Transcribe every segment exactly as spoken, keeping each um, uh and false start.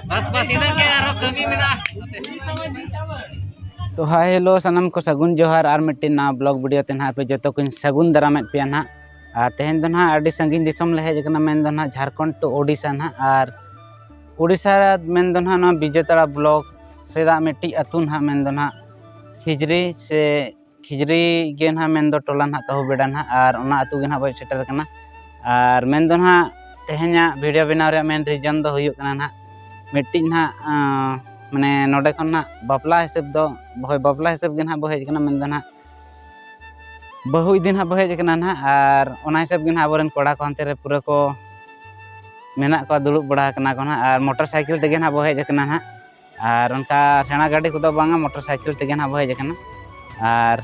ᱵᱟᱥ ᱵᱟᱥ ᱤᱱᱟᱹᱜ ᱜᱮ, ᱟᱨᱦᱚᱸ ᱠᱟᱹᱢᱤ ᱢᱮᱱᱟᱜᱼᱟ᱾ ᱛᱚ ᱦᱟᱭ ᱦᱮᱞᱳ ᱥᱟᱱᱟᱢ ᱠᱚ ᱥᱟᱹᱜᱩᱱ ᱡᱚᱦᱟᱨ, ᱟᱨ ᱢᱤᱫᱴᱮᱱ ᱱᱟᱣᱟ ᱵᱞᱚᱜ ᱵᱷᱤᱰᱤᱭᱳ ᱛᱮ ᱱᱟᱦᱟᱜ ᱟᱯᱮ ᱡᱚᱛᱚ ᱠᱚᱧ ᱥᱟᱹᱜᱩᱱ ᱫᱟᱨᱟᱢᱮᱫ ᱯᱮᱭᱟ ᱱᱟᱦᱟᱜ᱾ ᱟᱨ ᱛᱮᱦᱮᱧ ᱫᱚ ᱱᱟᱦᱟᱜ ᱟᱹᱰᱤ ᱥᱟᱺᱜᱤᱧ ᱫᱤᱥᱚᱢ ᱞᱮ ᱦᱮᱡ ᱟᱠᱟᱱᱟ, ᱢᱮᱱ ᱫᱚ ᱱᱟᱦᱟᱜ ᱡᱷᱟᱲᱠᱷᱚᱸᱰ ᱴᱩ ᱳᱰᱤᱥᱟ ᱱᱟᱦᱟᱜ᱾ ᱟᱨ ᱳᱰᱤᱥᱟ ᱢᱮᱱ ᱫᱚ ᱱᱟᱦᱟᱜ ᱱᱚᱣᱟ ᱵᱤᱡᱮᱛᱟᱲᱟ ᱵᱞᱚᱠ ᱥᱮᱫᱟᱜ ᱢᱤᱫᱴᱤᱡ ᱟᱹᱛᱩ ᱱᱟᱦᱟᱜ, ᱢᱮᱱ ᱫᱚ ᱱᱟᱦᱟᱜ ᱠᱷᱤᱡᱽᱨᱤ ᱥᱮ ᱠᱷᱤᱡᱽᱨᱤ ᱜᱮ ᱱᱟᱦᱟᱜ ᱢᱮᱱ ᱫᱚ ᱴᱚᱞᱟ ᱱᱟᱦᱟᱜ ᱠᱟᱹᱦᱩ ᱵᱮᱰᱟ ᱱᱟᱦᱟᱜ, ᱟᱨ ᱚᱱᱟ ᱟᱹᱛᱩ ᱜᱮ ᱱᱟᱦᱟᱜ ᱵᱚ ᱦᱮᱡ ᱥᱮᱴᱮᱨ ᱟᱠᱟᱱᱟ᱾ ᱟᱨ ᱢᱮᱱ ᱫᱚ ᱱᱟᱦᱟᱜ ᱛᱮᱦᱮᱧᱟᱜ ᱵᱷᱤᱰᱤᱭᱳ ᱵᱮᱱᱟᱣ ᱨᱮᱭᱟᱜ ᱢᱮᱱ ᱨᱤᱡᱚᱱ ᱫᱚ ᱦᱩᱭᱩᱜ ᱠᱟᱱᱟ ᱱᱟᱦᱟᱜ ᱢᱤᱫᱴᱤᱡ ᱱᱟᱦᱟᱜ, ᱟᱸ, ᱢᱟᱱᱮ ᱱᱚᱰᱮ ᱠᱷᱚᱱ ᱱᱟᱦᱟᱜ ᱵᱟᱯᱞᱟ ᱦᱤᱥᱟᱹᱵ ᱫᱚ, ᱦᱳᱭ, ᱵᱟᱯᱞᱟ ᱦᱤᱥᱟᱹᱵ ᱜᱮ ᱱᱟᱦᱟᱜ ᱵᱚ ᱦᱮᱡ ᱟᱠᱟᱱᱟ, ᱢᱮᱱ ᱫᱚ ᱱᱟᱦᱟᱜ ᱵᱟᱹᱦᱩ ᱤᱫᱤ ᱱᱟᱦᱟᱜ ᱵᱚ ᱦᱮᱡ ᱟᱠᱟᱱᱟ ᱱᱟᱦᱟᱜ, ᱟᱨ ᱚᱱᱟ ᱦᱤᱥᱟᱹᱵ ᱜᱮ ᱱᱟᱦᱟᱜ ᱟᱵᱚᱨᱮᱱ ᱠᱚᱲᱟ ᱠᱚ ᱦᱟᱱᱛᱮ ᱨᱮ ᱯᱩᱨᱟᱹ ᱠᱚ ᱢᱮᱱᱟᱜ ᱠᱚᱣᱟ, ᱫᱩᱲᱩᱵ ᱵᱟᱲᱟ ᱟᱠᱟᱱᱟ ᱠᱚ ᱱᱟᱦᱟᱜ, ᱟᱨ ᱢᱚᱴᱚᱨ ᱥᱟᱭᱠᱮᱞ ᱛᱮᱜᱮ ᱱᱟᱦᱟᱜ ᱵᱚ ᱦᱮᱡ ᱟᱠᱟᱱᱟ ᱱᱟᱦᱟᱜ᱾ ᱟᱨ ᱚᱱᱠᱟ ᱥᱮᱬᱟ ᱜᱟᱹᱰᱤ ᱠᱚᱫᱚ ᱵᱟᱝᱟ, ᱢᱚᱴᱚᱨ ᱥᱟᱭᱠᱮᱞ ᱛᱮᱜᱮ ᱱᱟᱦᱟᱜ ᱵᱚ ᱦᱮᱡ ᱟᱠᱟᱱᱟ᱾ ᱟᱨ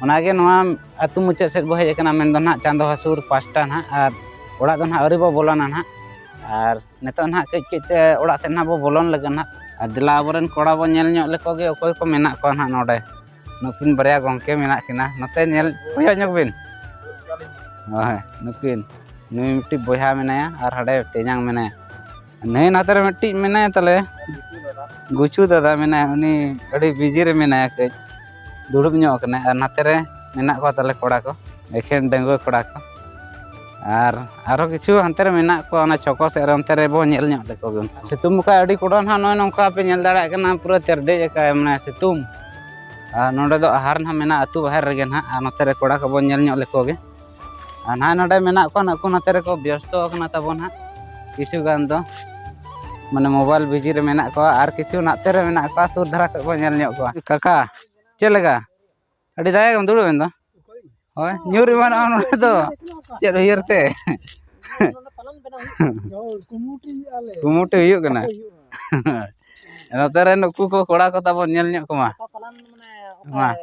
ᱚᱱᱟᱜᱮ ᱱᱚᱣᱟ ᱟᱹᱛᱩ ᱢᱩᱪᱟᱹᱫ ᱥᱮᱫ ᱵᱚ ᱦᱮᱡ ᱟᱠᱟᱱᱟ, ᱢᱮᱱᱫᱚ ᱱᱟᱦᱟᱜ ᱪᱟᱸᱫᱚ ᱦᱟᱹᱥᱩᱨ ᱯᱟᱥᱴᱟ ᱱᱟᱦᱟᱜ, ᱟᱨ ᱚᱲᱟᱜ ᱫᱚ ᱱᱟᱦᱟᱜ ᱟᱹᱣᱨᱤ ᱵᱚ ᱵᱚᱞᱚᱱᱟ ᱱᱟᱦᱟᱜ᱾ ᱟᱨ ᱱᱤᱛᱚᱜ ᱱᱟᱦᱟᱜ ᱠᱟᱹᱡ ᱠᱟᱹᱡ ᱛᱮ ᱚᱲᱟᱜ ᱥᱮᱫ ᱱᱟᱦᱟᱜ ᱵᱚ ᱵᱚᱞᱚᱱ ᱞᱟᱹᱜᱤᱫ ᱱᱟᱦᱟᱜ᱾ ᱟᱨ ᱫᱮᱞᱟ ᱟᱵᱚᱨᱮᱱ ᱠᱚᱲᱟ ᱵᱚ ᱧᱮᱞ ᱧᱚᱜ ᱞᱮᱠᱚ ᱜᱮ, ᱚᱠᱚᱭ ᱠᱚ ᱢᱮᱱᱟᱜ ᱠᱚᱣᱟ ᱱᱟᱦᱟᱜ ᱱᱚᱰᱮ᱾ ᱱᱩᱠᱤᱱ ᱵᱟᱨᱭᱟ ᱜᱚᱢᱠᱮ ᱢᱮᱱᱟᱜ ᱠᱤᱱᱟ, ᱱᱚᱛᱮ ᱧᱮᱞ ᱠᱚᱭᱚᱜ ᱧᱚᱜ ᱵᱤᱱ᱾ ᱦᱳᱭ, ᱱᱩᱠᱤᱱ, ᱱᱩᱭ ᱢᱤᱫᱴᱤᱡ ᱵᱚᱭᱦᱟ ᱢᱮᱱᱟᱭᱟ ᱟᱨ ᱦᱟᱸᱰᱮ ᱛᱮᱧᱟᱝ ᱢᱮᱱᱟᱭᱟ᱾ ᱱᱩᱭ ᱱᱚᱛᱮ ᱨᱮ ᱢᱤᱫᱴᱤᱡ ᱢᱮᱱᱟᱭᱟ ᱛᱟᱞᱮ, ᱜᱩᱪᱩ ᱫᱟᱫᱟ ᱢᱮᱱᱟᱭᱟ, ᱩᱱᱤ ᱟᱹᱰᱤ ᱵᱤᱡᱤ ᱨᱮ ᱢᱮᱱᱟᱭᱟ, ᱠᱟᱹᱡ ᱫᱩᱲᱩᱵ ᱧᱚᱜ ᱟᱠᱟᱱᱟᱭ᱾ ᱟᱨ ᱱᱚᱛᱮ ᱨᱮ ᱢᱮᱱᱟᱜ ᱠᱚᱣᱟ ᱛᱟᱞᱮ ᱠᱚᱲᱟ ᱠᱚ, ᱮᱠᱷᱮᱱ ᱰᱟᱺᱜᱩᱣᱟᱹ ᱠᱚᱲᱟ ᱠᱚ᱾ ᱟᱨ ᱟᱨᱦᱚᱸ ᱠᱤᱪᱷᱩ ᱦᱟᱱᱛᱮ ᱨᱮ ᱢᱮᱱᱟᱜ ᱠᱚᱣᱟ, ᱚᱱᱟ ᱪᱷᱚᱠᱚ ᱥᱮᱫ ᱨᱮ, ᱚᱱᱛᱮ ᱨᱮᱵᱚ ᱧᱮᱞ ᱧᱚᱜ ᱞᱮᱠᱚ ᱜᱮ᱾ ᱥᱤᱛᱩᱝ ᱵᱟᱠᱷᱟᱡ ᱟᱹᱰᱤ ᱠᱚᱰᱚ ᱱᱟᱦᱟᱜ, ᱱᱚᱜᱼᱚᱭ ᱱᱚᱝᱠᱟ ᱯᱮ ᱧᱮᱞ ᱫᱟᱲᱮᱭᱟᱜ ᱠᱟᱱᱟ, ᱯᱩᱨᱟᱹ ᱛᱮᱨᱫᱮᱡ ᱟᱠᱟᱫ ᱢᱟᱱᱮ ᱥᱤᱛᱩᱝ᱾ ᱟᱨ ᱱᱚᱰᱮ ᱫᱚ ᱟᱦᱟᱨ ᱱᱟᱦᱟᱜ ᱢᱮᱱᱟᱜᱼᱟ, ᱟᱹᱛᱩ ᱵᱟᱦᱮᱨ ᱨᱮᱜᱮ ᱱᱟᱦᱟᱜ᱾ ᱟᱨ ᱱᱚᱛᱮ ᱨᱮ ᱠᱚᱲᱟ ᱠᱚᱵᱚᱱ ᱧᱮᱞ ᱧᱚᱜ ᱞᱮᱠᱚ ᱜᱮ᱾ ᱟᱨ ᱱᱟᱦᱟᱜ ᱱᱚᱰᱮ ᱢᱮᱱᱟᱜ ᱠᱚᱣᱟ, ᱱᱩᱠᱩ ᱱᱚᱛᱮ ᱨᱮᱠᱚ ᱵᱮᱥᱛᱚ ᱟᱠᱟᱱᱟ ᱛᱟᱵᱚᱱ ᱦᱟᱸᱜ᱾ ᱠᱤᱪᱷᱩ ᱜᱟᱱ ᱫᱚ ᱢᱟᱱᱮ ᱢᱳᱵᱟᱭᱤᱞ ᱵᱤᱡᱤ ᱨᱮ ᱢᱮᱱᱟᱜ ᱠᱚᱣᱟ, ᱟᱨ ᱠᱤᱪᱷᱩ ᱱᱟᱛᱮ ᱨᱮ ᱢᱮᱱᱟᱜ ᱠᱚᱣᱟ, ᱥᱩᱨ ᱫᱷᱟᱨᱟ ᱠᱷᱚᱡ ᱵᱚᱱ ᱧᱮᱞ ᱧᱚᱜ ᱠᱚᱣᱟ᱾ ᱠᱟᱠᱟ, ᱪᱮᱫ ᱞᱮᱠᱟ? ᱟᱹᱰᱤ ᱫᱟᱭᱟ ᱜᱮᱢ ᱫᱩᱲᱩᱵ ᱮᱱ ᱫᱚ᱾ ᱦᱳᱭ, ᱧᱩᱨ ᱮᱢᱟᱱᱚᱜᱼᱟ ᱱᱚᱰᱮ ᱫᱚ᱾ ᱪᱮᱫ ᱩᱭᱦᱟᱹᱨ ᱛᱮ? ᱠᱩᱢᱩᱴᱤ ᱦᱩᱭᱩᱜ ᱠᱟᱱᱟ᱾ ᱱᱚᱛᱮ ᱨᱮ ᱱᱩᱠᱩ ᱠᱚ ᱠᱚᱲᱟ ᱠᱚ ᱛᱟᱵᱚᱱ ᱧᱮᱞ ᱧᱚᱜ ᱠᱚᱢᱟ᱾ ᱢᱟ᱾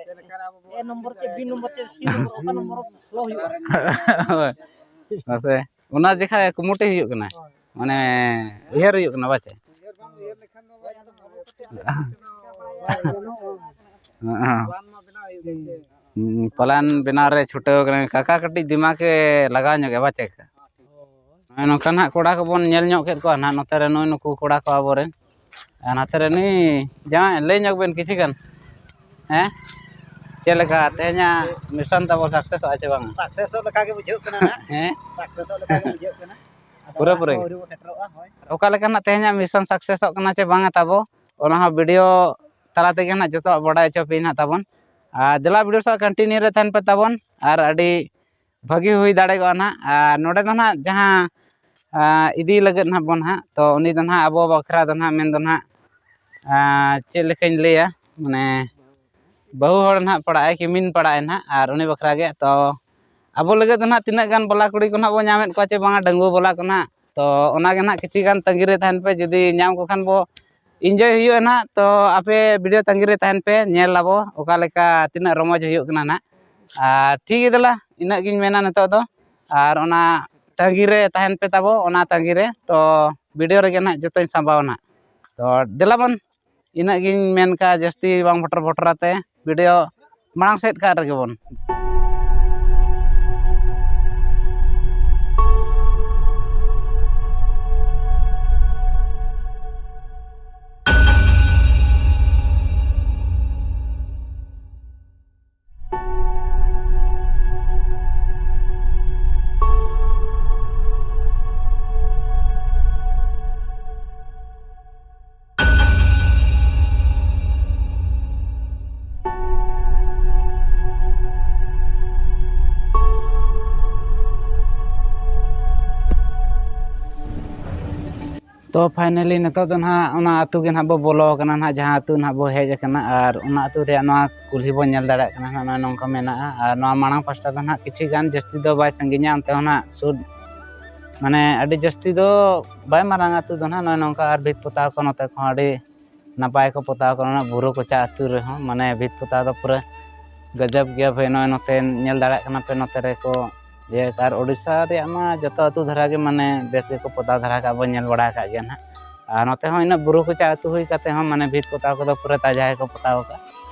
ᱦᱳᱭ᱾ ᱢᱟᱥᱮ, ᱚᱱᱟ ᱡᱮᱠᱷᱟ ᱠᱩᱢᱩᱴᱤ ᱦᱩᱭᱩᱜ ᱠᱟᱱᱟ᱾ ᱢᱟᱱᱮ, ᱩᱭᱦᱟᱹᱨ ᱦᱩᱭᱩᱜ ᱠᱟᱱᱟ, ᱵᱟᱪᱮ? ᱦᱩᱸ, ᱯᱞᱟᱱ ᱵᱮᱱᱟᱣ ᱨᱮ ᱪᱷᱩᱴᱟᱹᱣ ᱠᱟᱱᱟ᱾ ᱠᱟᱠᱟ ᱠᱟᱹᱴᱤᱡ ᱫᱤᱢᱟᱜᱽ ᱮ ᱞᱟᱜᱟᱣ ᱧᱚᱜ ᱜᱮᱭᱟ, ᱵᱟᱪᱮ? ᱱᱚᱜᱼᱚᱭ ᱱᱚᱝᱠᱟ ᱱᱟᱦᱟᱜ ᱠᱚᱲᱟ ᱠᱚᱵᱚᱱ ᱧᱮᱞ ᱧᱚᱜ ᱠᱮᱫ ᱠᱚᱣᱟ ᱱᱟᱦᱟᱜ, ᱱᱚᱛᱮ ᱨᱮ ᱱᱩᱭ ᱱᱩᱠᱩ ᱠᱚᱲᱟ ᱠᱚ ᱟᱵᱚᱨᱮᱱ᱾ ᱟᱨ ᱱᱚᱛᱮ ᱨᱮ ᱱᱩᱭ ᱡᱟᱶᱟᱭ, ᱞᱟᱹᱭ ᱧᱚᱜ ᱵᱮᱱ ᱠᱤᱪᱷᱩ ᱜᱟᱱ᱾ ᱦᱮᱸ, ᱪᱮᱫ ᱞᱮᱠᱟ ᱛᱮᱦᱮᱧᱟᱜ ᱢᱤᱥᱚᱱ ᱛᱟᱵᱚ ᱥᱟᱠᱥᱮᱥᱚᱜᱼᱟ ᱪᱮ ᱵᱟᱝ? ᱥᱟᱠᱥᱮᱥᱚᱜ ᱞᱮᱠᱟ ᱜᱮ ᱵᱩᱡᱷᱟᱹᱜ ᱠᱟᱱᱟ ᱱᱟᱦᱟᱜ᱾ ᱦᱮᱸ, ᱥᱟᱠᱥᱮᱥᱚᱜ ᱞᱮᱠᱟ ᱜᱮ ᱵᱩᱡᱷᱟᱹᱜ ᱠᱟᱱᱟ᱾ ᱟᱫᱚ ᱯᱩᱨᱟᱹ ᱚᱲᱟᱜ ᱯᱩᱨᱟᱹ ᱠᱚ ᱜᱮ᱾ ᱟᱹᱣᱨᱤ ᱵᱚ ᱥᱮᱴᱮᱨᱚᱜᱼᱟ, ᱦᱳᱭ᱾ ᱚᱠᱟ ᱞᱮᱠᱟ ᱱᱟᱜ ᱛᱮᱦᱮᱧᱟᱜ ᱢᱤᱥᱚᱱ ᱥᱟᱠᱥᱮᱥᱚᱜ ᱠᱟᱱᱟ ᱪᱮ ᱵᱟᱝᱟ ᱛᱟᱵᱚ, ᱚᱱᱟ ᱦᱚᱸ ᱵᱷᱤᱰᱤᱭᱳ ᱛᱟᱞᱟ ᱛᱮᱜᱮ ᱱᱟᱜ ᱡᱚᱛᱚᱣᱟᱜ ᱵᱟᱰᱟᱭ ᱦᱚᱪᱚ ᱯᱮ ᱱᱟᱜ ᱛᱟᱵᱚᱱ᱾ ᱟᱨ ᱫᱮᱞᱟ ᱵᱷᱤᱰᱤᱭᱳ ᱥᱟᱶ ᱠᱚᱱᱴᱤᱱᱤᱭᱩ ᱨᱮ ᱛᱟᱦᱮᱱ ᱯᱮ ᱛᱟᱵᱚᱱ, ᱟᱨ ᱟᱹᱰᱤ ᱵᱷᱟᱹᱜᱤ ᱦᱩᱭ ᱫᱟᱲᱮ ᱠᱚᱜᱼᱟ ᱱᱟᱜ᱾ ᱟᱨ ᱱᱚᱰᱮ ᱫᱚ ᱱᱟᱜ ᱡᱟᱦᱟᱸ, ᱟᱸ, ᱤᱫᱤ ᱞᱟᱹᱜᱤᱫ ᱱᱟᱜ ᱵᱚᱱ ᱦᱟᱸᱜ, ᱛᱚ ᱩᱱᱤ ᱫᱚ ᱱᱟᱜ ᱟᱵᱚ ᱵᱟᱠᱷᱨᱟ ᱫᱚ ᱱᱟᱜ ᱢᱮᱱ ᱫᱚ ᱱᱟᱜ, ᱟᱸ, ᱪᱮᱫ ᱞᱮᱠᱟᱧ ᱞᱟᱹᱭᱟ, ᱢᱟᱱᱮ ᱵᱟᱹᱦᱩ ᱦᱚᱲ ᱱᱟᱜ ᱯᱟᱲᱟᱜᱼᱟᱭ, ᱠᱤᱢᱤᱱ ᱯᱟᱲᱟᱜᱼᱟᱭ ᱱᱟᱜ, ᱟᱨ ᱩᱱᱤ ᱵᱟᱠᱷᱨᱟ ᱜᱮ᱾ ᱛᱚ ᱟᱵᱚ ᱞᱟᱹᱜᱤᱫ ᱫᱚ ᱱᱟᱜ ᱛᱤᱱᱟᱹᱜ ᱜᱟᱱ ᱵᱟᱞᱟ ᱠᱩᱲᱤ ᱠᱚ ᱱᱟᱜ ᱵᱚ ᱧᱟᱢᱮᱫ ᱠᱚᱣᱟ ᱪᱮ ᱵᱟᱝᱟ, ᱰᱟᱺᱜᱩᱣᱟᱹ ᱵᱟᱞᱟ ᱠᱚ ᱱᱟᱜ, ᱛᱚ ᱚᱱᱟ ᱜᱮ ᱱᱟᱜ ᱠᱤᱪᱷᱩ ᱜᱟᱱ ᱛᱟᱺᱜᱤ ᱨᱮ ᱛᱟᱦᱮᱱ ᱯᱮ᱾ ᱡᱩᱫᱤ ᱧᱟᱢ ᱠᱚ ᱠᱷᱟᱱ ᱵᱚ ᱤᱱᱡᱚᱭ ᱦᱩᱭᱩᱜᱼᱟ ᱱᱟᱜ᱾ ᱛᱚ ᱟᱯᱮ ᱵᱷᱤᱰᱤᱭᱳ ᱛᱟᱺᱜᱤ ᱨᱮ ᱛᱟᱦᱮᱱ ᱯᱮ, ᱧᱮᱞ ᱟᱵᱚ ᱚᱠᱟ ᱞᱮᱠᱟ ᱛᱤᱱᱟᱹᱜ ᱨᱚᱢᱚᱡᱽ ᱦᱩᱭᱩᱜ ᱠᱟᱱᱟ ᱱᱟᱜ᱾ ᱟᱨ ᱴᱷᱤᱠ ᱜᱮᱭᱟ ᱫᱮᱞᱟ, ᱤᱱᱟᱹᱜ ᱜᱤᱧ ᱢᱮᱱᱟ ᱱᱤᱛᱚᱜ ᱫᱚ᱾ ᱟᱨ ᱚᱱᱟ ᱛᱟᱺᱜᱤ ᱨᱮ ᱛᱟᱦᱮᱱ ᱯᱮ ᱛᱟᱵᱚ, ᱚᱱᱟ ᱛᱟᱺᱜᱤ ᱨᱮ᱾ ᱛᱚ ᱵᱷᱤᱰᱤᱭᱳ ᱨᱮᱜᱮ ᱱᱟᱜ ᱡᱚᱛᱚᱧ ᱥᱟᱢᱵᱟᱣᱟ ᱱᱟᱜ᱾ ᱛᱚ ᱫᱮᱞᱟ ᱵᱚᱱ, ᱤᱱᱟᱹᱜ ᱜᱤᱧ ᱢᱮᱱ ᱠᱟᱜᱼᱟ, ᱡᱟᱹᱥᱛᱤ ᱵᱟᱝ ᱵᱷᱚᱴᱚᱨ ᱵᱷᱚᱴᱚᱨ ᱟᱛᱮ ᱵᱷᱤᱰᱤᱭᱳ ᱢᱟᱲᱟᱝ ᱥᱮᱫ ᱠᱟᱜ ᱨᱮᱜᱮ ᱵᱚᱱ᱾ ᱛᱚ finally ᱱᱤᱛᱚᱜ ᱫᱚ ᱱᱟᱦᱟᱜ ᱚᱱᱟ ᱟᱹᱛᱩ ᱜᱮ ᱱᱟᱦᱟᱜ ᱵᱚ ᱵᱚᱞᱚ ᱟᱠᱟᱱᱟ ᱱᱟᱦᱟᱜ, ᱡᱟᱦᱟᱸ ᱟᱹᱛᱩ ᱱᱟᱦᱟᱜ ᱵᱚ ᱦᱮᱡ ᱟᱠᱟᱱᱟ᱾ ᱟᱨ ᱚᱱᱟ ᱟᱹᱛᱩ ᱨᱮᱭᱟᱜ ᱱᱚᱣᱟ ᱠᱩᱞᱦᱤ ᱵᱚᱱ ᱧᱮᱞ ᱫᱟᱲᱮᱭᱟᱜ ᱠᱟᱱᱟ ᱱᱟᱦᱟᱜ, ᱱᱚᱜᱼᱚᱭ ᱱᱚᱝᱠᱟ ᱢᱮᱱᱟᱜᱼᱟ᱾ ᱟᱨ ᱱᱚᱣᱟ ᱢᱟᱲᱟᱝ ᱯᱟᱥᱴᱟ ᱫᱚ ᱱᱟᱦᱟᱜ ᱠᱤᱪᱷᱩ ᱜᱟᱱ ᱡᱟᱹᱥᱛᱤ ᱫᱚ ᱵᱟᱭ ᱥᱟᱺᱜᱤᱧᱟ, ᱚᱱᱛᱮ ᱦᱚᱸ ᱱᱟᱦᱟᱜ ᱥᱩᱨ, ᱢᱟᱱᱮ ᱟᱹᱰᱤ ᱡᱟᱹᱥᱛᱤ ᱫᱚ ᱵᱟᱭ ᱢᱟᱨᱟᱝ ᱟᱹᱛᱩ ᱫᱚ ᱱᱟᱦᱟᱜ᱾ ᱱᱚᱜᱼᱚᱭ ᱱᱚᱝᱠᱟ ᱟᱨ ᱵᱷᱤᱛ ᱯᱚᱛᱟᱣ ᱠᱚ ᱱᱚᱛᱮ ᱠᱚᱦᱚᱸ ᱟᱹᱰᱤ ᱱᱟᱯᱟᱭ ᱠᱚ ᱯᱚᱛᱟᱣ ᱠᱟᱱᱟ᱾ ᱚᱱᱟ ᱵᱩᱨᱩ ᱠᱚᱪᱟ ᱟᱹᱛᱩ ᱨᱮᱦᱚᱸ ᱢᱟᱱᱮ ᱵᱷᱤᱛ ᱯᱚᱛᱟᱣ ᱫᱚ ᱯᱩᱨᱟᱹ ᱜᱟᱡᱟᱵ ᱜᱮᱭᱟ ᱵᱷᱟᱹᱭ᱾ ᱱᱚᱜᱼᱚᱭ ᱱᱚᱛᱮ ᱧᱮᱞ ᱫᱟᱲᱮᱭᱟᱜ ᱠᱟᱱᱟ ᱯᱮ, ᱱᱚᱛᱮ ᱨᱮᱠᱚ ᱤᱭᱟᱹ, ᱟᱨ ᱳᱰᱤᱥᱟ ᱨᱮᱭᱟᱜ ᱢᱟ ᱡᱚᱛᱚ ᱟᱹᱛᱩ ᱫᱷᱟᱨᱟ ᱜᱮ ᱢᱟᱱᱮ ᱵᱮᱥ ᱜᱮᱠᱚ ᱯᱚᱛᱟᱣ ᱫᱷᱟᱨᱟ ᱠᱟᱜ ᱵᱚᱱ ᱧᱮᱞ ᱵᱟᱲᱟ ᱟᱠᱟᱫ ᱜᱮᱭᱟ ᱱᱟᱦᱟᱜ᱾ ᱟᱨ ᱱᱚᱛᱮ ᱦᱚᱸ ᱤᱱᱟᱹᱜ ᱵᱩᱨᱩ ᱠᱚᱪᱟ ᱟᱹᱛᱩ ᱦᱩᱭ ᱠᱟᱛᱮ ᱦᱚᱸ ᱢᱟᱱᱮ ᱵᱷᱤᱛ ᱯᱚᱛᱟᱣ ᱠᱚᱫᱚ ᱯᱩᱨᱟᱹ ᱛᱟᱡᱟ ᱜᱮᱠᱚ ᱯᱚᱛᱟᱣ ᱟᱠᱟᱫ᱾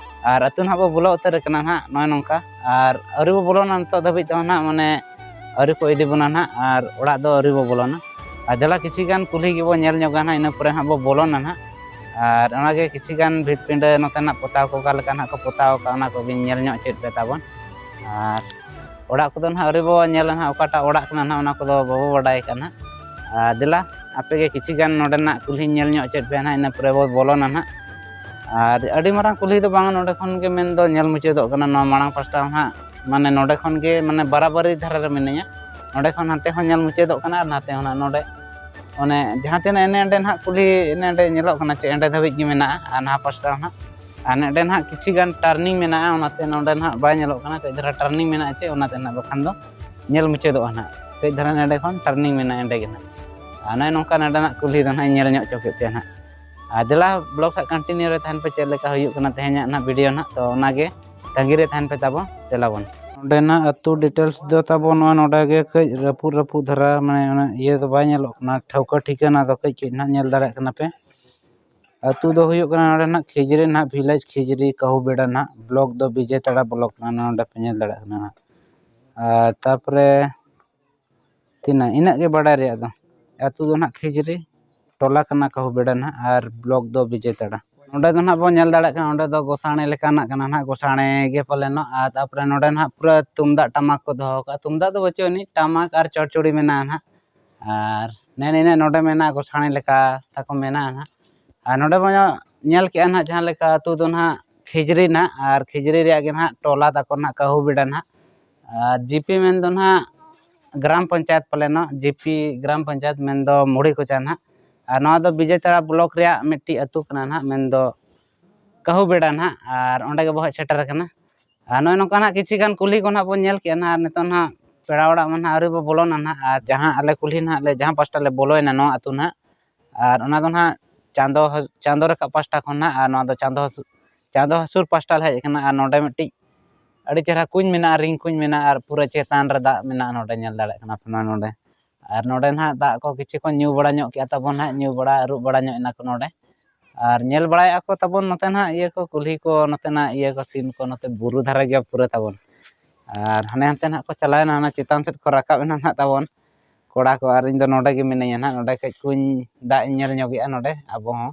ᱟᱨ ᱟᱹᱛᱩ ᱱᱟᱦᱟᱜ ᱵᱚ ᱵᱚᱞᱚ ᱩᱛᱟᱹᱨ ᱟᱠᱟᱱᱟ ᱱᱟᱦᱟᱜ ᱱᱚᱜᱼᱚᱭ ᱱᱚᱝᱠᱟ᱾ ᱟᱨ ᱟᱹᱣᱨᱤ ᱵᱚ ᱵᱚᱞᱚᱱᱟ ᱱᱤᱛᱚᱜ ᱫᱷᱟᱹᱵᱤᱡ ᱛᱮᱦᱚᱸ ᱱᱟᱦᱟᱜ, ᱢᱟᱱᱮ ᱟᱹᱣᱨᱤ ᱠᱚ ᱤᱫᱤ ᱵᱚᱱᱟ ᱱᱟᱦᱟᱜ, ᱟᱨ ᱚᱲᱟᱜ ᱫᱚ ᱟᱹᱣᱨᱤ ᱵᱚ ᱵᱚᱞᱚᱱᱟ᱾ ᱟᱨ ᱫᱮᱞᱟ ᱠᱤᱪᱷᱤ ᱜᱟᱱ ᱠᱩᱞᱦᱤ ᱜᱮᱵᱚ ᱧᱮᱞ ᱧᱚᱜᱟ ᱱᱟᱦᱟᱜ, ᱤᱱᱟᱹ ᱯᱚᱨᱮ ᱦᱟᱸᱜ ᱵᱚ ᱵᱚᱞᱚᱱᱟ ᱱᱟᱦᱟᱜ᱾ ᱟᱨ ᱚᱱᱟᱜᱮ ᱠᱤᱪᱷᱤ ᱜᱟᱱ ᱵᱷᱤᱛ ᱯᱤᱸᱰᱟᱹ ᱱᱚᱛᱮᱱᱟᱜ ᱯᱚᱛᱟᱣ ᱠᱚ ᱚᱠᱟ ᱞᱮᱠᱟ ᱱᱟᱦᱟᱜ ᱠᱚ ᱯᱚᱛᱟᱣ ᱟᱠᱟᱫ, ᱚᱱᱟ ᱠᱚᱜᱮᱧ ᱧᱮᱞ ᱧᱚᱜ ᱪᱮᱫ ᱯᱮ ᱛᱟᱵᱚᱱ᱾ ᱟᱨ ᱚᱲᱟᱜ ᱠᱚᱫᱚ ᱱᱟᱦᱟᱜ ᱟᱹᱣᱨᱤ ᱵᱚ ᱧᱮᱞᱟ ᱱᱟᱦᱟᱜ, ᱚᱠᱟᱴᱟᱜ ᱚᱲᱟᱜ ᱠᱟᱱᱟ ᱱᱟᱦᱟᱜ, ᱚᱱᱟ ᱠᱚᱫᱚ ᱵᱟᱵᱚ ᱵᱟᱰᱟᱭ ᱠᱟᱜᱼᱟ ᱱᱟᱦᱟᱜ᱾ ᱟᱨ ᱫᱮᱞᱟ ᱟᱯᱮ ᱜᱮ ᱠᱤᱪᱷᱤ ᱜᱟᱱ ᱱᱚᱰᱮᱱᱟᱜ ᱠᱩᱞᱦᱤ ᱧᱮᱞ ᱧᱚᱜ ᱪᱮᱫ ᱯᱮ ᱱᱟᱦᱟᱜ, ᱤᱱᱟᱹ ᱯᱚᱨᱮ ᱵᱚ ᱵᱚᱞᱚᱱᱟ ᱱᱟᱦᱟᱜ᱾ ᱟᱨ ᱟᱹᱰᱤ ᱢᱟᱨᱟᱝ ᱠᱩᱞᱦᱤ ᱫᱚ ᱵᱟᱝ, ᱱᱚᱰᱮ ᱠᱷᱚᱱ ᱜᱮ ᱢᱮᱱᱫᱚ ᱧᱮᱞ ᱢᱩᱪᱟᱹᱫᱚᱜ ᱠᱟᱱᱟ᱾ ᱱᱚᱣᱟ ᱢᱟᱲᱟᱝ ᱯᱟᱥᱴᱟ ᱦᱚᱸ ᱱᱟᱦᱟᱜ, ᱢᱟᱱᱮ ᱱᱚᱰᱮ ᱠᱷᱚᱱ ᱜᱮ ᱢᱟᱱᱮ ᱵᱟᱨᱟᱵᱟᱨᱤ ᱫᱷᱟᱨᱮ ᱨᱮ ᱢᱤᱱᱟᱹᱧᱟ᱾ ᱱᱚᱰᱮ ᱠᱷᱚᱱ ᱦᱟᱱᱛᱮ ᱦᱚᱸ ᱧᱮᱞ ᱢᱩᱪᱟᱹᱫᱚᱜ ᱠᱟᱱᱟ ᱟᱨ ᱱᱟᱛᱮ ᱦᱚᱸ ᱱᱟᱦᱟᱜ ᱱᱚᱰᱮ ᱚᱱᱮ ᱡᱟᱦᱟᱸ ᱛᱤᱱᱟᱹᱜ ᱮᱱᱮ ᱮᱸᱰᱮ ᱱᱟᱦᱟᱜ ᱠᱩᱞᱦᱤ ᱮᱱᱮ ᱮᱸᱰᱮ ᱧᱮᱞᱚᱜ ᱠᱟᱱᱟ ᱪᱮ, ᱮᱸᱰᱮ ᱫᱷᱟᱹᱵᱤᱡ ᱜᱮ ᱢᱮᱱᱟᱜᱼᱟ᱾ ᱟᱨ ᱱᱟᱦᱟᱜ ᱯᱟᱥᱴᱟ ᱦᱚᱸ ᱱᱟᱦᱟᱜ, ᱟᱨ ᱱᱚᱰᱮ ᱱᱟᱦᱟᱜ ᱠᱤᱪᱷᱤ ᱜᱟᱱ ᱴᱟᱨᱱᱤᱝ ᱢᱮᱱᱟᱜᱼᱟ, ᱚᱱᱟᱛᱮ ᱱᱚᱰᱮ ᱱᱟᱦᱟᱜ ᱵᱟᱭ ᱧᱮᱞᱚᱜ ᱠᱟᱱᱟ᱾ ᱠᱟᱹᱡ ᱫᱷᱟᱨᱟ ᱴᱟᱨᱱᱤᱝ ᱢᱮᱱᱟᱜᱼᱟ ᱪᱮ, ᱚᱱᱟᱛᱮ ᱱᱟᱦᱟᱜ ᱵᱟᱠᱷᱟᱱ ᱫᱚ ᱧᱮᱞ ᱢᱩᱪᱟᱹᱫᱚᱜᱼᱟ ᱱᱟᱦᱟᱜ᱾ ᱠᱟᱹᱡ ᱫᱷᱟᱨᱟ ᱱᱚᱰᱮ ᱠᱷᱚᱱ ᱴᱟᱨᱱᱤᱝ ᱢᱮᱱᱟᱜᱼᱟ, ᱮᱸᱰᱮ ᱜᱮ ᱱᱟᱦᱟᱜ᱾ ᱟᱨ ᱱᱚᱜᱼᱚᱭ ᱱᱚᱝᱠᱟ ᱱᱚᱰᱮᱱᱟᱜ ᱠᱩᱞᱦᱤ ᱫᱚ ᱱᱟᱦᱟᱜ ᱤᱧ ᱧᱮᱞ ᱧᱚᱜ ᱦᱚᱪᱚ ᱠᱮᱫ ᱯᱮᱭᱟ ᱱᱟᱦᱟᱜ᱾ ᱟᱨ ᱫᱮᱞᱟ ᱵᱞᱚᱜᱽ ᱥᱟᱜ ᱠᱚᱱᱴᱤᱱᱤᱭᱩ ᱨᱮ ᱛᱟᱦᱮᱱ ᱯᱮ, ᱪᱮᱫ ᱞᱮᱠᱟ ᱦᱩᱭᱩᱜ ᱠᱟᱱᱟ ᱛᱮᱦᱮᱧᱟᱜ ᱱᱟᱦᱟᱜ ᱵᱷᱤᱰᱤᱭᱳ ᱱᱟᱦᱟᱜ᱾ ᱛᱚ ᱚᱱᱟᱜᱮ ᱛᱟᱺᱜᱤ ᱨᱮ ᱛᱟᱦᱮᱱ ᱯᱮ ᱛᱟᱵᱚ, ᱫᱮᱞᱟ ᱵᱚᱱ᱾ ᱱᱚᱰᱮᱱᱟᱜ ᱟᱹᱛᱩ ᱰᱤᱴᱮᱞᱥ ᱫᱚ ᱛᱟᱵᱚ ᱱᱚᱣᱟ ᱱᱚᱰᱮ ᱜᱮ ᱠᱟᱹᱡ ᱨᱟᱹᱯᱩᱫ ᱨᱟᱹᱯᱩᱫ ᱫᱷᱟᱨᱟ, ᱢᱟᱱᱮ ᱚᱱᱟ ᱤᱭᱟᱹ ᱫᱚ ᱵᱟᱭ ᱧᱮᱞᱚᱜ ᱠᱟᱱᱟ, ᱴᱷᱟᱹᱣᱠᱟᱹ ᱴᱷᱤᱠᱟᱹᱱᱟ ᱫᱚ ᱠᱟᱹᱡ ᱠᱟᱹᱡ ᱱᱟᱦᱟᱜ ᱧᱮᱞ ᱫᱟᱲᱮᱭᱟᱜ ᱠᱟᱱᱟ ᱯᱮ᱾ ᱟᱹᱛᱩ ᱫᱚ ᱦᱩᱭᱩᱜ ᱠᱟᱱᱟ ᱱᱚᱰᱮ ᱱᱟᱦᱟᱜ ᱠᱷᱤᱡᱽᱨᱤ ᱱᱟᱦᱟᱜ, ᱵᱷᱤᱞᱮᱡᱽ ᱠᱷᱤᱡᱽᱨᱤ, ᱠᱟᱹᱦᱩᱵᱮᱲᱟ ᱱᱟᱦᱟᱜ, ᱵᱞᱚᱠ ᱫᱚ ᱵᱤᱡᱮᱛᱟᱲᱟ ᱵᱞᱚᱠ ᱠᱟᱱᱟ, ᱱᱚᱰᱮ ᱯᱮ ᱧᱮᱞ ᱫᱟᱲᱮᱭᱟᱜ ᱠᱟᱱᱟ ᱱᱟᱦᱟᱜ᱾ ᱟᱨ ᱛᱟᱯᱚᱨᱮ ᱛᱤᱱᱟᱹᱜ, ᱤᱱᱟᱹᱜ ᱜᱮ ᱵᱟᱰᱟᱭ ᱨᱮᱭᱟᱜ ᱫᱚ᱾ ᱟᱹᱛᱩ ᱫᱚ ᱱᱟᱦᱟᱜ ᱠᱷᱤᱡᱽᱨᱤ, ᱴᱚᱞᱟ ᱠᱟᱱᱟ ᱠᱟᱹᱦᱩᱵᱮᱲᱟ ᱱᱟᱦᱟᱜ, ᱟᱨ ᱵᱞᱚᱠ ᱫᱚ ᱵᱤᱡᱮᱛᱟᱲᱟ᱾ ᱱᱚᱸᱰᱮ ᱫᱚ ᱱᱟᱦᱟᱜ ᱵᱚᱱ ᱧᱮᱞ ᱫᱟᱲᱮᱭᱟᱜ ᱠᱟᱱᱟ, ᱚᱸᱰᱮ ᱫᱚ ᱜᱚᱥᱟᱬᱮ ᱞᱮᱠᱟᱱᱟᱜ ᱠᱟᱱᱟ ᱱᱟᱦᱟᱜ, ᱜᱚᱥᱟᱬᱮ ᱜᱮ ᱯᱟᱞᱮᱱᱚᱜ᱾ ᱟᱨ ᱛᱟᱯᱚᱨᱮ ᱱᱚᱸᱰᱮ ᱱᱟᱦᱟᱜ ᱯᱩᱨᱟᱹ ᱛᱩᱢᱫᱟᱜ ᱴᱟᱢᱟᱠ ᱠᱚ ᱫᱚᱦᱚ ᱠᱟᱜᱼᱟ, ᱛᱩᱢᱫᱟᱜ ᱫᱚ ᱵᱟᱹᱪᱩᱜ ᱟᱹᱱᱤᱡ, ᱴᱟᱢᱟᱠ ᱟᱨ ᱪᱚᱲᱪᱚᱲᱤ ᱢᱮᱱᱟᱜᱼᱟ ᱱᱟᱦᱟᱜ᱾ ᱟᱨ ᱱᱮ ᱱᱤᱱᱟᱹᱜ ᱱᱚᱸᱰᱮ ᱢᱮᱱᱟᱜᱼᱟ, ᱜᱚᱥᱟᱬᱮ ᱞᱮᱠᱟ ᱛᱟᱠᱚ ᱢᱮᱱᱟᱜᱼᱟ ᱱᱟᱦᱟᱜ᱾ ᱟᱨ ᱱᱚᱸᱰᱮ ᱵᱚᱱ ᱧᱮᱞ ᱠᱮᱜᱼᱟ ᱱᱟᱦᱟᱜ, ᱡᱟᱦᱟᱸ ᱞᱮᱠᱟ ᱟᱹᱛᱩ ᱫᱚ ᱱᱟᱦᱟᱜ ᱠᱷᱤᱡᱽᱨᱤ ᱱᱟᱦᱟᱜ, ᱟᱨ ᱠᱷᱤᱡᱽᱨᱤ ᱨᱮᱭᱟᱜ ᱜᱮ ᱱᱟᱦᱟᱜ ᱴᱚᱞᱟ ᱛᱟᱠᱚ ᱱᱟᱦᱟᱜ ᱠᱟᱹᱦᱩᱵᱮᱲᱟ ᱱᱟᱦᱟᱜ᱾ ᱟᱨ ᱡᱤᱯᱤ ᱢᱮᱱᱫᱚ ᱱᱟᱦᱟᱜ ᱜᱨᱟᱢ ᱯᱚᱧᱪᱟᱭᱮᱛ ᱯᱟᱞᱮᱱᱚᱜ, ᱡᱤᱯᱤ ᱜᱨᱟᱢ ᱯᱚᱧᱪᱟᱭᱮᱛ ᱢᱮᱱᱫᱚ ᱢᱩᱲᱤ ᱠᱚᱪᱟ ᱱᱟᱦᱟᱜ᱾ ᱟᱨ ᱱᱚᱣᱟ ᱫᱚ ᱵᱤᱡᱮᱛᱟᱲᱟ ᱵᱞᱚᱠ ᱨᱮᱭᱟᱜ ᱢᱤᱫᱴᱤᱡ ᱟᱹᱛᱩ ᱠᱟᱱᱟ ᱱᱟᱦᱟᱜ, ᱢᱮᱱᱫᱚ ᱠᱟᱹᱦᱩᱵᱮᱲᱟ ᱱᱟᱦᱟᱜ᱾ ᱟᱨ ᱚᱸᱰᱮ ᱜᱮᱵᱚ ᱦᱮᱡ ᱥᱮᱴᱮᱨ ᱟᱠᱟᱱᱟ᱾ ᱟᱨ ᱱᱚᱜᱼᱚᱭ ᱱᱚᱝᱠᱟ ᱱᱟᱦᱟᱜ ᱠᱤᱪᱷᱤ ᱜᱟᱱ ᱠᱩᱞᱦᱤ ᱠᱚ ᱱᱟᱦᱟᱜ ᱵᱚᱱ ᱧᱮᱞ ᱠᱮᱜᱼᱟ ᱱᱟᱦᱟᱜ᱾ ᱟᱨ ᱱᱤᱛᱚᱜ ᱱᱟᱦᱟᱜ ᱯᱮᱲᱟ ᱚᱲᱟᱜ ᱢᱟ ᱱᱟᱦᱟᱜ ᱟᱹᱣᱨᱤ ᱵᱚ ᱵᱚᱞᱚᱱᱟ ᱱᱟᱦᱟᱜ᱾ ᱟᱨ ᱡᱟᱦᱟᱸ ᱟᱞᱮ ᱠᱩᱞᱦᱤ ᱱᱟᱦᱟᱜ ᱞᱮ, ᱡᱟᱦᱟᱸ ᱯᱟᱥᱴᱟ ᱞᱮ ᱵᱚᱞᱚᱭᱮᱱᱟ ᱱᱚᱣᱟ ᱟᱹᱛᱩ ᱱᱟᱦᱟᱜ, ᱟᱨ ᱚᱱᱟ ᱫᱚ ᱱᱟᱦᱟᱜ ᱪᱟᱸᱫᱚ ᱦᱟ-, ᱪᱟᱸᱫᱚ ᱨᱟᱠᱟᱵ ᱯᱟᱥᱴᱟ ᱠᱷᱚᱱ ᱱᱟᱦᱟᱜ, ᱟᱨ ᱱᱚᱣᱟ ᱫᱚ ᱪᱟᱸᱫᱚ ᱦᱟᱹᱥᱩᱨ, ᱪᱟᱸᱫᱚ ᱦᱟᱹᱥᱩᱨ ᱯᱟᱥᱴᱟ ᱞᱮ ᱦᱮᱡ ᱟᱠᱟᱱᱟ᱾ ᱟᱨ ᱱᱚᱰᱮ ᱢᱤᱫᱴᱤᱡ ᱟᱹᱰᱤ ᱪᱮᱦᱨᱟ ᱠᱩᱧ ᱢᱮᱱᱟᱜᱼᱟ, ᱨᱤᱝ ᱠᱩᱧ ᱢᱮᱱᱟᱜᱼᱟ, ᱟᱨ ᱯᱩᱨᱟᱹ ᱪᱮᱛᱟᱱ ᱨᱮ ᱫᱟᱜ ᱢᱮᱱᱟᱜᱼᱟ, ᱱᱚᱰᱮ ᱧᱮᱞ ᱫᱟᱲᱮᱭᱟᱜ ᱠᱟᱱᱟ ᱯᱮ ᱱᱚᱣᱟ ᱱᱚᱰᱮ᱾ ᱟᱨ ᱱᱚᱰᱮ ᱱᱟᱦᱟᱜ ᱫᱟᱜ ᱠᱚ ᱠᱤᱪᱷᱩ ᱠᱚ ᱧᱩ ᱵᱟᱲᱟ ᱧᱚᱜ ᱠᱮᱜᱼᱟ ᱛᱟᱵᱚᱱ ᱱᱟᱦᱟᱜ, ᱧᱩ ᱵᱟᱲᱟ ᱟᱹᱨᱩᱵ ᱵᱟᱲᱟ ᱧᱚᱜ ᱮᱱᱟ ᱠᱚ ᱱᱚᱰᱮ᱾ ᱟᱨ ᱧᱮᱞ ᱵᱟᱲᱟᱭᱮᱫᱼᱟ ᱠᱚ ᱛᱟᱵᱚᱱ ᱱᱚᱛᱮ ᱱᱟᱦᱟᱜ ᱤᱭᱟᱹ ᱠᱚ, ᱠᱩᱞᱦᱤ ᱠᱚ, ᱱᱚᱛᱮᱱᱟᱜ ᱤᱭᱟᱹ ᱠᱚ, ᱥᱤᱱ ᱠᱚ, ᱱᱚᱛᱮ ᱵᱩᱨᱩ ᱫᱷᱟᱨᱮ ᱜᱮᱭᱟ ᱯᱩᱨᱟᱹ ᱛᱟᱵᱚᱱ᱾ ᱟᱨ ᱦᱟᱱᱮ ᱦᱟᱱᱛᱮ ᱱᱟᱦᱟᱜ ᱠᱚ ᱪᱟᱞᱟᱣᱮᱱᱟ, ᱦᱟᱱᱟ ᱪᱮᱛᱟᱱ ᱥᱮᱫ ᱠᱚ ᱨᱟᱠᱟᱵ ᱮᱱᱟ ᱱᱟᱦᱟᱜ ᱛᱟᱵᱚᱱ ᱠᱚᱲᱟ ᱠᱚ, ᱟᱨ ᱤᱧ ᱫᱚ ᱱᱚᱰᱮ ᱜᱮ ᱢᱤᱱᱟᱹᱧᱟ ᱱᱟᱦᱟᱜ᱾ ᱱᱚᱰᱮ ᱠᱟᱹᱡ ᱠᱩᱧ ᱫᱟᱜ ᱤᱧ ᱧᱮᱞ ᱧᱚᱜᱮᱜᱼᱟ, ᱱᱚᱰᱮ ᱟᱵᱚ ᱦᱚᱸ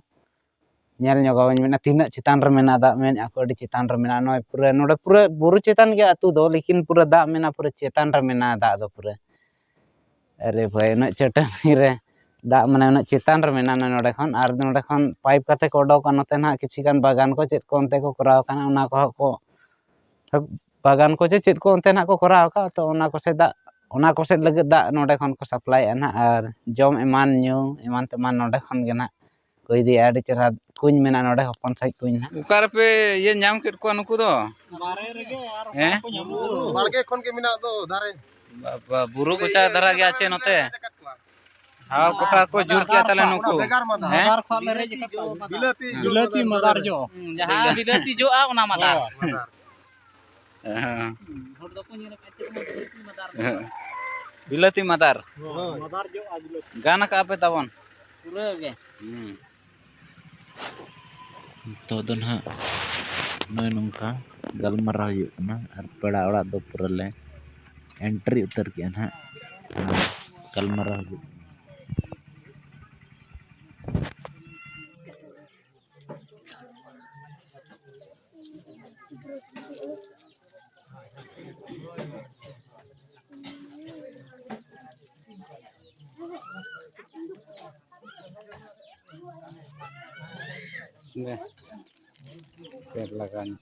ᱧᱮᱞ ᱧᱚᱜᱟᱵᱚᱱ᱾ ᱢᱮᱱᱟ ᱛᱤᱱᱟᱹᱜ ᱪᱮᱛᱟᱱ ᱨᱮ ᱢᱮᱱᱟᱜᱼᱟ ᱫᱟᱜ, ᱢᱮᱱᱮᱫᱼᱟ ᱠᱚ ᱟᱹᱰᱤ ᱪᱮᱛᱟᱱ ᱨᱮ ᱢᱮᱱᱟᱜᱼᱟ᱾ ᱱᱚᱜᱼᱚᱭ ᱯᱩᱨᱟᱹ ᱱᱚᱰᱮ ᱯᱩᱨᱟᱹ ᱵᱩᱨᱩ ᱪᱮᱛᱟᱱ ᱜᱮ ᱟᱹᱛᱩ ᱫᱚ, ᱞᱮᱠᱤᱱ ᱯᱩᱨᱟᱹ ᱫᱟᱜ ᱢᱮᱱᱟᱜᱼᱟ, ᱯᱩᱨᱟᱹ ᱪᱮᱛᱟᱱ ᱨᱮ ᱢᱮᱱᱟᱜᱼᱟ ᱫᱟᱜ ᱫᱚ ᱯᱩᱨᱟᱹ᱾ ᱟᱨᱮ ᱵᱷᱟᱭ, ᱩᱱᱟᱹᱜ ᱪᱟᱹᱴᱟᱹᱱᱤ ᱨᱮ ᱫᱟᱜ, ᱢᱟᱱᱮ ᱩᱱᱟᱹᱜ ᱪᱮᱛᱟᱱ ᱨᱮ ᱢᱮᱱᱟᱜᱼᱟ ᱱᱚᱰᱮ ᱠᱷᱚᱱ᱾ ᱟᱨ ᱱᱚᱰᱮ ᱠᱷᱚᱱ ᱯᱟᱭᱤᱯ ᱠᱟᱛᱮ ᱠᱚ ᱚᱰᱚᱠᱟ ᱱᱚᱛᱮ ᱱᱟᱦᱟᱜ, ᱠᱤᱪᱷᱩ ᱜᱟᱱ ᱵᱟᱜᱟᱱ ᱠᱚ ᱪᱮᱫ ᱠᱚ ᱚᱱᱛᱮ ᱠᱚ ᱠᱚᱨᱟᱣ ᱠᱟᱱᱟ, ᱚᱱᱟ ᱠᱚᱦᱚᱸ ᱠᱚ ᱵᱟᱜᱟᱱ ᱠᱚ ᱪᱮ ᱪᱮᱫ ᱠᱚ ᱚᱱᱛᱮ ᱱᱟᱦᱟᱜ ᱠᱚ ᱠᱚᱨᱟᱣ ᱟᱠᱟᱫ, ᱛᱚ ᱚᱱᱟ ᱠᱚᱥᱮᱫ ᱫᱟᱜ, ᱚᱱᱟ ᱠᱚᱥᱮᱫ ᱞᱟᱹᱜᱤᱫ ᱫᱟᱜ ᱱᱚᱰᱮ ᱠᱷᱚᱱ ᱠᱚ ᱥᱟᱯᱞᱟᱭᱮᱫᱼᱟ ᱱᱟᱦᱟᱜ, ᱟᱨ ᱡᱚᱢ ᱮᱢᱟᱱ ᱧᱩ ᱮᱢᱟᱱ ᱛᱮᱢᱟᱱ ᱱᱚᱰᱮ ᱠᱷᱚᱱ ᱜᱮ ᱱᱟᱦᱟᱜ ᱠᱚ ᱤᱫᱤᱭᱟ᱾ ᱟᱹᱰᱤ ᱪᱮᱦᱨᱟ ᱠᱩᱧ ᱢᱮᱱᱟᱜᱼᱟ ᱱᱚᱰᱮ, ᱦᱚᱯᱚᱱ ᱥᱟᱺᱦᱤᱡ ᱠᱩᱧ ᱱᱟᱦᱟᱜ᱾ ᱚᱠᱟ ᱨᱮᱯᱮ ᱤᱭᱟᱹ ᱧᱟᱢ ᱠᱮᱫ ᱠᱚᱣᱟ ᱱᱩᱠᱩ ᱫᱚ? ᱫᱟᱨᱮ ᱨᱮᱜᱮ ᱟᱨ ᱦᱮᱸ? ᱵᱟᱲᱜᱮ ᱠᱷᱚᱱ ᱜᱮ ᱢᱮᱱᱟᱜ ᱫᱚ ᱫᱟᱨᱮ᱾ ᱵᱟ-, ᱵᱟ-, ᱵᱩᱨᱩ ᱠᱚᱪᱟ ᱫᱷᱟᱨᱟ ᱜᱮ ᱟᱪᱮ ᱱᱚᱛᱮ? ᱦᱮᱡ ᱟᱠᱟᱫ ᱠᱚᱣᱟ᱾ ᱦᱟᱣ ᱠᱚᱴᱟ ᱠᱚ ᱡᱩᱨ ᱠᱮᱜᱼᱟ ᱛᱟᱦᱞᱮ ᱱᱩᱠᱩ᱾ ᱵᱷᱮᱜᱟᱨ ᱢᱟᱫᱟᱨ᱾ ᱦᱮᱸ? ᱢᱟᱫᱟᱨ ᱠᱷᱚᱱ ᱞᱮ ᱨᱮᱡ ᱟᱠᱟᱫ ᱠᱚᱣᱟ᱾ ᱵᱤᱞᱟᱹᱛᱤ ᱡᱚ ᱵᱤᱞᱟᱹᱛᱤ ᱢᱟᱫᱟᱨ ᱡᱚ᱾ ᱦᱩᱸ, ᱡᱟᱦᱟᱸ ᱵᱤᱞᱟᱹᱛᱤ ᱡᱚᱜᱼᱟ, ᱚᱱᱟ ᱢᱟᱫᱟᱨ᱾ ᱦᱮᱸ᱾ ᱦᱚᱲ ᱫᱚᱠᱚ ᱧᱮᱞ ᱟᱠᱟᱫ ᱪᱮᱫ ᱢᱟᱫᱟᱨ, ᱵᱤᱞᱟᱹᱛᱤ ᱢᱟᱫᱟᱨ᱾ ᱦᱮᱸ᱾ ᱵᱤᱞᱟᱹᱛᱤ ᱢᱟᱫᱟᱨ᱾ ᱦᱳᱭ, ᱢᱟᱫᱟᱨ ᱡᱚᱜᱼᱟ ᱵᱤᱞᱟᱹᱛᱤ᱾ ᱜᱟᱱ ᱟᱠᱟᱜᱼᱟ ᱯᱮ ᱛᱟᱵᱚᱱ? ᱯᱩᱨᱟᱹ ᱜᱮ᱾ ᱦᱩᱸ᱾ ᱱᱤᱛᱚᱜ ᱫᱚ ᱱᱟᱦᱟᱜ ᱱᱚᱜᱼᱚᱭ ᱱᱚᱝᱠᱟ ᱜᱟᱞᱢᱟᱨᱟᱣ ᱦᱩᱭᱩᱜ ᱠᱟᱱᱟ, ᱟᱨ ᱯᱮᱲᱟ ᱚᱲᱟᱜ ᱫᱚ ᱯᱩᱨᱟᱹ ᱞᱮ entry ᱩᱛᱟᱹᱨ ᱠᱮᱜᱼᱟ ᱱᱟᱦᱟᱜ᱾ ᱜᱟᱞᱢᱟᱨᱟᱣ ᱦᱩᱭᱩᱜ ᱠᱟᱱᱟ᱾ ᱫᱮ, ᱪᱮᱫ ᱞᱟᱜᱟᱣ ᱧᱚᱜ᱾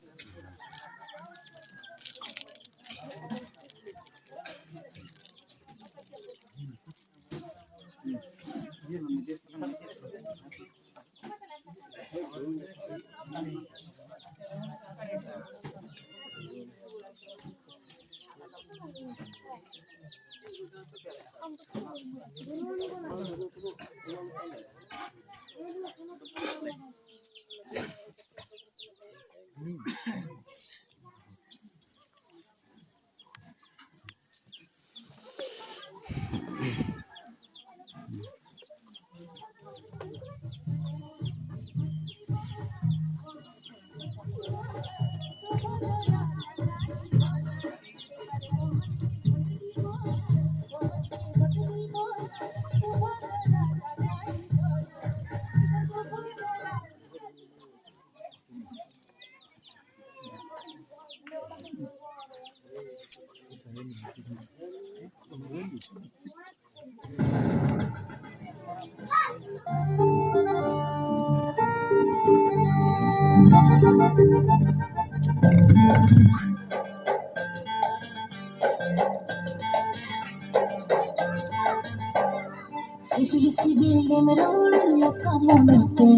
ᱥᱤᱵᱤᱞ ᱥᱤᱵᱤᱞᱮᱢ ᱨᱚᱲ ᱞᱮᱠᱟ ᱢᱚᱱᱮᱛᱮ,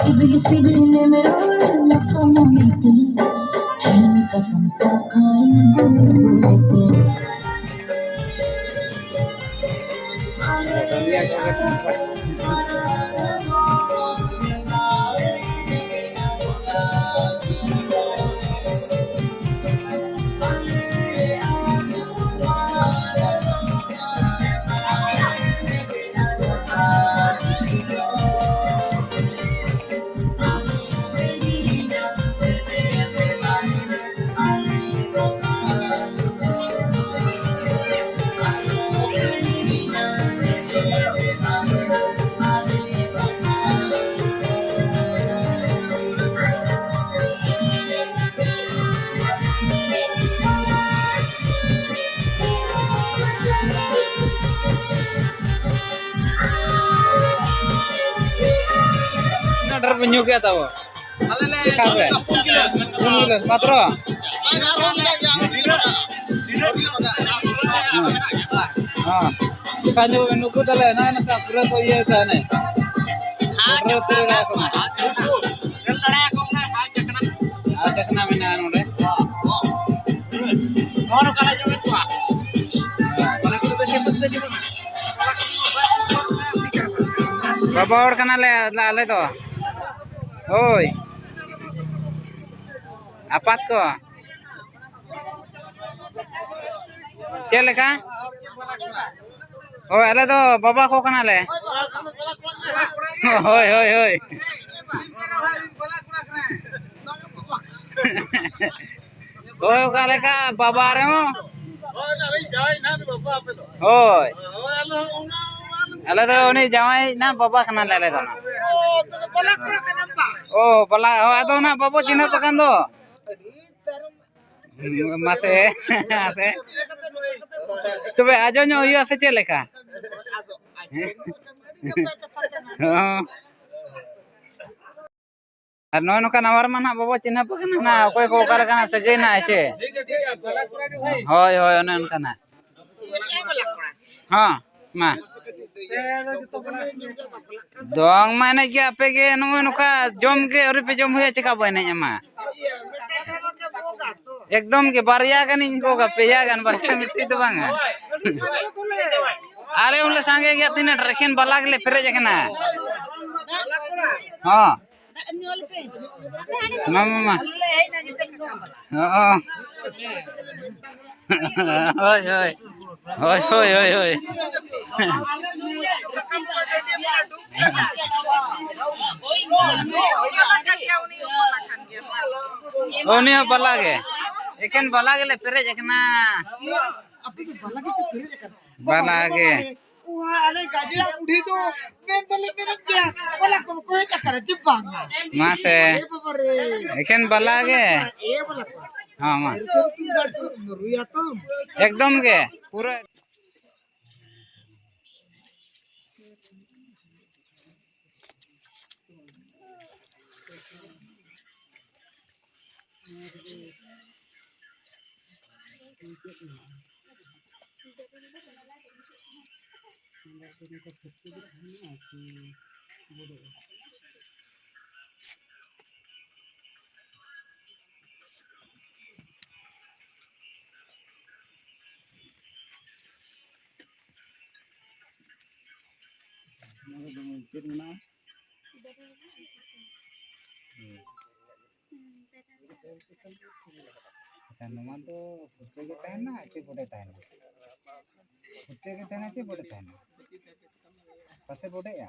ᱥᱤᱵᱤᱞ ᱥᱤᱵᱤᱞᱮᱢ ᱨᱚᱲ ᱞᱮᱠᱟ ᱢᱚᱱᱮᱛᱮ, ᱦᱮᱸ ᱠᱟᱥᱟᱢ ᱠᱟᱛᱷᱟᱧ ᱨᱚᱲ ᱛᱮ᱾ ᱛᱤᱱᱟᱹᱜ ᱰᱷᱮᱨ ᱯᱮ ᱧᱩ ᱠᱮᱫ ᱛᱟᱵᱚ? ᱪᱮᱠᱟ ᱯᱮ? ᱯᱩᱱ ᱜᱤᱞᱟᱹᱥ ᱢᱟᱛᱨᱚ? ᱦᱮᱸ᱾ ᱦᱮᱸ᱾ ᱪᱮᱠᱟ ᱧᱩ, ᱱᱩᱠᱩ ᱛᱟᱞᱮ ᱱᱚᱜᱼᱚᱭ ᱱᱚᱝᱠᱟ ᱯᱩᱨᱟᱹ ᱠᱚ ᱤᱭᱟᱹ ᱠᱟᱱᱟ᱾ ᱯᱩᱨᱟᱹ ᱛᱩᱨᱟᱹ ᱠᱟᱱᱟ᱾ ᱟᱨ ᱪᱟᱠᱷᱱᱟ ᱢᱮᱱᱟᱜᱼᱟ ᱱᱚᱰᱮ᱾ ᱦᱮᱸ᱾ ᱵᱟᱵᱟ ᱦᱚᱲ ᱠᱟᱱᱟᱞᱮ ᱟᱞᱮ ᱫᱚ᱾ ᱦᱳᱭ᱾ ᱟᱯᱟᱛ ᱠᱚ᱾ ᱪᱮᱫ ᱞᱮᱠᱟ? ᱦᱳᱭ, ᱟᱞᱮ ᱫᱚ ᱵᱟᱵᱟ ᱠᱚ ᱠᱟᱱᱟᱞᱮ᱾ ᱦᱳᱭ, ᱦᱳᱭ, ᱦᱳᱭ᱾ ᱦᱳᱭ, ᱚᱠᱟ ᱞᱮᱠᱟ ᱵᱟᱵᱟ ᱨᱮᱦᱚᱸ᱾ ᱦᱳᱭ᱾ ᱟᱞᱮ ᱫᱚ ᱩᱱᱤ ᱡᱟᱶᱟᱭᱤᱡ ᱱᱟ ᱵᱟᱵᱟ ᱠᱟᱱᱟᱞᱮ ᱟᱞᱮ ᱫᱚ ᱱᱟ᱾ ᱚ, ᱵᱟᱞᱟ, ᱦᱳᱭ, ᱟᱫᱚ ᱱᱟ ᱵᱟᱵᱚ ᱪᱤᱱᱦᱟᱹᱯ ᱟᱠᱟᱱ ᱫᱚ᱾ ᱢᱟᱥᱮ, ᱢᱟᱥᱮ᱾ ᱛᱚᱵᱮ ᱟᱡᱚ ᱧᱚᱜ ᱦᱩᱭᱩᱜᱼᱟ ᱥᱮ ᱪᱮᱫ ᱞᱮᱠᱟ? ᱦᱚᱸ᱾ ᱟᱨ ᱱᱚᱜᱼᱚᱭ ᱱᱚᱝᱠᱟ ᱱᱟᱣᱟ ᱨᱮᱢᱟ ᱱᱟᱦᱟᱜ ᱵᱟᱵᱚ ᱪᱤᱱᱦᱟᱹᱯ ᱟᱠᱟᱱᱟ ᱱᱟᱦᱟᱜ, ᱚᱠᱚᱭ ᱠᱚ ᱚᱠᱟ ᱞᱮᱠᱟᱱᱟᱜ ᱥᱟᱹᱜᱟᱹᱭ ᱱᱟᱦᱟᱜ, ᱦᱮᱸ ᱪᱮ? ᱦᱳᱭ, ᱦᱳᱭ, ᱚᱱᱮ ᱚᱱᱠᱟ ᱱᱟᱦᱟᱜ᱾ ᱦᱚᱸ, ᱢᱟ᱾ ᱫᱚᱝ ᱢᱟ ᱮᱱᱮᱡ ᱜᱮ, ᱟᱯᱮ ᱜᱮ ᱱᱚᱜᱼᱚᱭ ᱱᱚᱝᱠᱟ ᱡᱚᱢ ᱜᱮ ᱟᱹᱣᱨᱤ ᱯᱮ ᱡᱚᱢ ᱦᱩᱭᱩᱜᱼᱟ, ᱪᱮᱠᱟ ᱵᱚ ᱮᱱᱮᱡ ᱟᱢᱟ? ᱮᱠᱫᱚᱢ ᱜᱮ, ᱵᱟᱨᱭᱟ ᱜᱟᱱᱤᱧ ᱜᱚᱜᱟ, ᱯᱮᱭᱟ ᱜᱟᱱ, ᱵᱟᱨᱭᱟ ᱢᱤᱫᱴᱤᱡ ᱫᱚ ᱵᱟᱝᱟ᱾ ᱟᱞᱮ ᱦᱚᱸᱞᱮ ᱥᱟᱸᱜᱮ ᱜᱮᱭᱟ, ᱛᱤᱱᱟᱹᱜ ᱮᱠᱮᱱ ᱵᱟᱞᱟ ᱜᱮᱞᱮ ᱯᱮᱨᱮᱡ ᱟᱠᱟᱱᱟ᱾ ᱦᱚᱸ᱾ ᱢᱟ, ᱢᱟ, ᱢᱟ᱾ ᱦᱚᱸ᱾ ᱦᱳᱭ, ᱦᱳᱭ᱾ ᱦᱳᱭ, ᱦᱳᱭ, ᱦᱳᱭ, ᱦᱳᱭ᱾ ᱩᱱᱤ ᱦᱚᱸ ᱵᱟᱞᱟ ᱜᱮ᱾ ᱮᱠᱮᱱ ᱵᱟᱞᱟ ᱜᱮᱞᱮ ᱯᱮᱨᱮᱡ ᱟᱠᱟᱱᱟ᱾ ᱟᱯᱮ ᱫᱚ ᱵᱟᱞᱟ ᱜᱮᱯᱮ ᱯᱮᱨᱮᱡ ᱟᱠᱟᱱᱟ᱾ ᱵᱟᱞᱟ ᱜᱮ᱾ ᱚ, ᱟᱞᱮ ᱜᱟᱡᱚᱭᱟ ᱵᱩᱰᱷᱤ ᱫᱚ ᱢᱮᱱ ᱫᱚᱞᱮ ᱢᱮᱱᱮᱫ ᱜᱮᱭᱟ, ᱵᱟᱞᱟ ᱠᱚᱫᱚ ᱠᱚ ᱦᱮᱡ ᱟᱠᱟᱱᱟ ᱪᱮ ᱵᱟᱝᱟ? ᱢᱟᱥᱮ᱾ ᱮ ᱵᱟᱵᱟ ᱨᱮ᱾ ᱮᱠᱮᱱ ᱵᱟᱞᱟ ᱜᱮ᱾ ᱮ ᱵᱟᱞᱟ ᱠᱚ᱾ ᱦᱚᱸ, ᱢᱟ᱾ ᱨᱩᱭᱟ ᱛᱚᱢ᱾ ᱮᱠᱫᱚᱢ ᱜᱮ, ᱯᱩᱨᱟᱹ᱾ ᱪᱮᱫ ᱢᱮᱱᱟᱜᱼᱟ? ᱟᱪᱪᱷᱟ, ᱱᱚᱣᱟ ᱫᱚ ᱯᱷᱩᱨᱪᱟᱹ ᱜᱮ ᱛᱟᱦᱮᱱᱟ ᱪᱮ ᱵᱚᱰᱮ ᱛᱟᱦᱮᱱᱟ? ᱯᱷᱩᱨᱪᱟᱹ ᱜᱮ ᱛᱟᱦᱮᱱᱟ ᱪᱮ ᱵᱚᱰᱮ ᱛᱟᱦᱮᱱᱟ? ᱯᱟᱥᱮ ᱵᱚᱰᱮᱜᱼᱟ?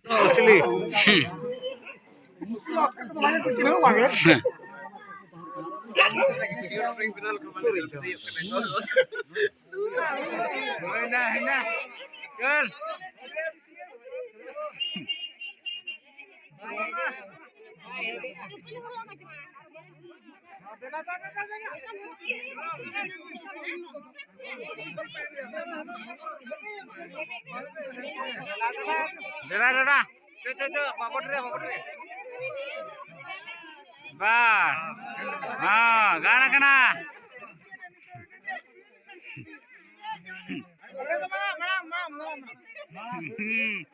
ᱟᱥᱞᱤ᱾ ᱫᱮᱞᱟ ᱫᱟᱫᱟ᱾ ᱵᱟ᱾ ᱦᱚᱸ, ᱜᱟᱱ ᱠᱟᱱᱟ᱾ ᱦᱩᱸ᱾